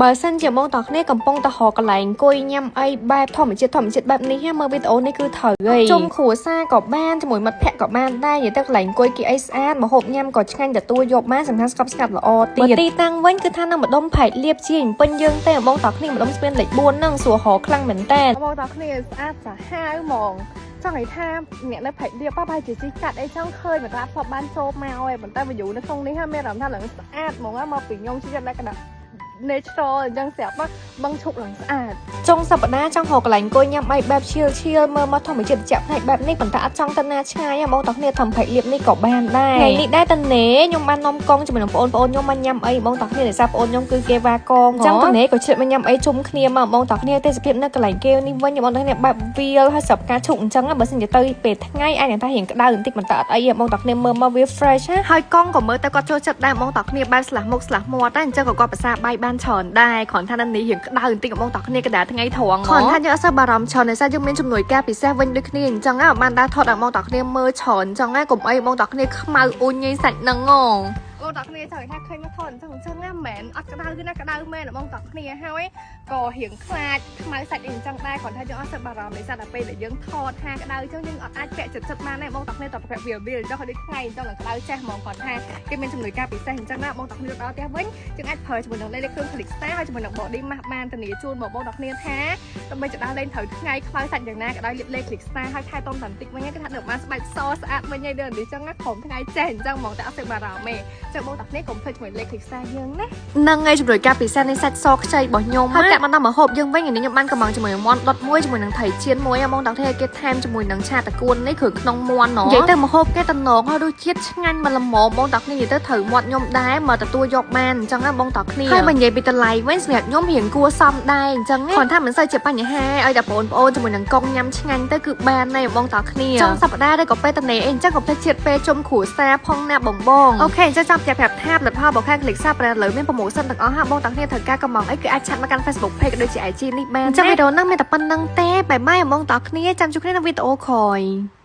បើសិនជាបងតោះគ្នាកំពុងតែរកកន្លែងអង្គុយញ៉ាំអីបែបធម្មជាតិធម្មជាតិបែបនេះមើលវីដេអូនេះគឺត្រូវហើយជុំគ្រួសារក៏បានជាមួយមិត្តភ័ក្តិក៏បានដែរនិយាយទៅកន្លែងអង្គុយគេអីស្អាតម្ហូបញ៉ាំក៏ឆ្ងាញ់ទទួលយកបានសំខាន់ស្កប់ស្កាត់ល្អទៀតទីតាំងវិញគឺថានៅម្ដុំផែកលៀបជាពេញយើងទេបងតោះគ្នាម្ដុំស្ពានលេខ4ហ្នឹងស្រួលរកខ្លាំងមែនតើ បងតោះគ្នាស្អាតសាហាវហ្មងចង់ឲ្យថាអ្នកនៅផែកលៀបប៉ាជាជីកាត់អីចង់ឃើញមិនថាធ្លាប់បានចូលមកឯងប៉ុន្តែ view នៅក្នុងនេះមានអារម្មណ៍ថាឡើងស្អាតហ្មងមកពីខ្ញុំជិះលក្ខណៈ natural អញ្ចឹងស្រាប់បឹងឈប់ឡើងស្អាត ចុងសប្តាហ៍ចង់រកកន្លែងអង្គុយញ៉ាំអីបែប chill chill មើលមកធម្មជាតិជាក់ផ្នែកបែបនេះប៉ុន្តែអត់ចង់ទៅណាឆ្ងាយបងតោះគ្នាធ្វើផែកលៀបនេះក៏បានដែរថ្ងៃនេះដែរតនេខ្ញុំបាននាំកងជាមួយនឹងបងប្អូនខ្ញុំមកញ៉ាំអីបងតោះគ្នាដោយសារបងប្អូនខ្ញុំគឺគេវ៉ាកងអញ្ចឹងតនេក៏ឆ្លៀតមកញ៉ាំអីជុំគ្នាមកបងតោះគ្នាទេសភាពនៅកន្លែងគេនេះវិញបងតោះគ្នាបែបវាលហើយស្រាប់ការឈុកអញ្ចឹងបើសិនជាទៅពេលថ្ងៃអាចនឹងថារៀងក្តៅបន្តិចប៉ុន្តែអត់អីបងតោះគ្នាមើលមកវា fresh ហើយកងក៏មើលទៅគាត់ចូលចិត្តដែរបងតោះគ្នាបែបស្លាស់មុខស្លាស់មាត់ដែរអញ្ចឹងក៏គាត់ភាសាបាយបានច្រើនដែរគ្រាន់ថានៅនេះរៀងក្តៅបន្តិចបងតោះគ្នាកណ្ដាលថ្ងៃត្រង់គ្រាន់ថាយើងអត់សូវបារម្ភច្រើនដោយសារយើងមានជំនួយការពិសេសវិញដូចគ្នាអញ្ចឹងបានដើរថតឲ្យបងតោះគ្នាមើលច្រើនអញ្ចឹងកុំអីបងតោះគ្នាខ្មៅអ៊ុញញីសាច់ហ្នឹងហ៎ បងតោះគ្នាចង់ថាឃើញមកថតអញ្ចឹងអញ្ចឹងណាមិនមែនអត់ក្តៅគឺណាក្តៅមែនបងតោះគ្នាហើយក៏រៀងខ្លាចខ្មៅសាច់អីអញ្ចឹងដែរគ្រាន់ថាយើងអត់សូវបារម្ភដោយសារតែពេលដែលយើងថតថាក្តៅអញ្ចឹងយើងអត់អាចពាក់ចិត្តចិត្តបានទេបងតោះគ្នាតពាក់វាវាអញ្ចឹងហើយដូចថ្ងៃអញ្ចឹងក្តៅចេះហ្មងគ្រាន់ថាគេមានជំនួយការពិសេសអញ្ចឹងណាបងតោះគ្នាដល់ផ្ទះវិញយើងអាចប្រើជាមួយនឹងលេខគ្រឿង Click Star ហើយជាមួយនឹង body mask បានធានាជូនមកបងតោះគ្នាថាដើម្បីจะដើរលេងត្រូវថ្ងៃខ្មៅសាច់យ៉ាងណាក៏ដោយលាបលេ Click Star ហើយថែទាំតែបន្តិចវិញគេថានៅបានស្បែកសស្អាតវិញហើយដល់នេះអញ្ចឹងណាក្រុមថ្ងៃចេះអញ្ចឹងហ្មងតែអត់សូវបារម្ភទេចឹងបងតាគ្នាកុំភ្លេចជាមួយលេខ Click Star យើងណា ហ្នឹងហើយជំនួយការពិសេសនៃសាច់សខ្ចីរបស់ខ្ញុំហើយតែមកដល់មកហូបយើងវិញនេះខ្ញុំបានកំងជាមួយនឹងមាន់ដុតមួយជាមួយនឹងត្រីចៀនមួយបងតាគ្នាគេថែមជាមួយនឹងឆាតកួននេះគ្រឿងក្នុងមាន់ណនិយាយទៅមកហូបគេតំណងហើយរសជាតិឆ្ងាញ់មកល្មមបងតាគ្នានិយាយទៅត្រូវមាត់ខ្ញុំដែរមកទទួលយកបានអញ្ចឹងណាបងតាគ្នាហើយបើនិយាយពីតម្លៃវិញសម្រាប់ខ្ញុំរៀងគួរសមដែរអញ្ចឹងគ្រាន់ថាមិនសូវជាបញ្ហាឲ្យតែបងប្អូនជាមួយនឹងកងញ៉ាំឆ្ងាញ់ទៅគឺបានដែរបងតាគ្នាចុងសប្តាហ៍ឬក៏ពេលតនេអីអញ្ចឹងក៏ភ្លេចជាតិពេលជុំគ្រួសារផងណាបងបង OK អញ្ចឹងចាំប្រាប់ប្រាប់ថាផលិតផលរបស់ខាង Click Star ឥឡូវមាន promotion ទាំងអស់ហាបងតាគ្នាត្រូវការកំងអីគឺអាច chat មកកាន់ Facebook page ក៏ដូចជា IG នេះបានអញ្ចឹងវីដេអូហ្នឹងមានតែប៉ុណ្្នឹងទេbye bye បងតាគ្នាចាំជួបគ្នានៅវីដេអូក្រោយ។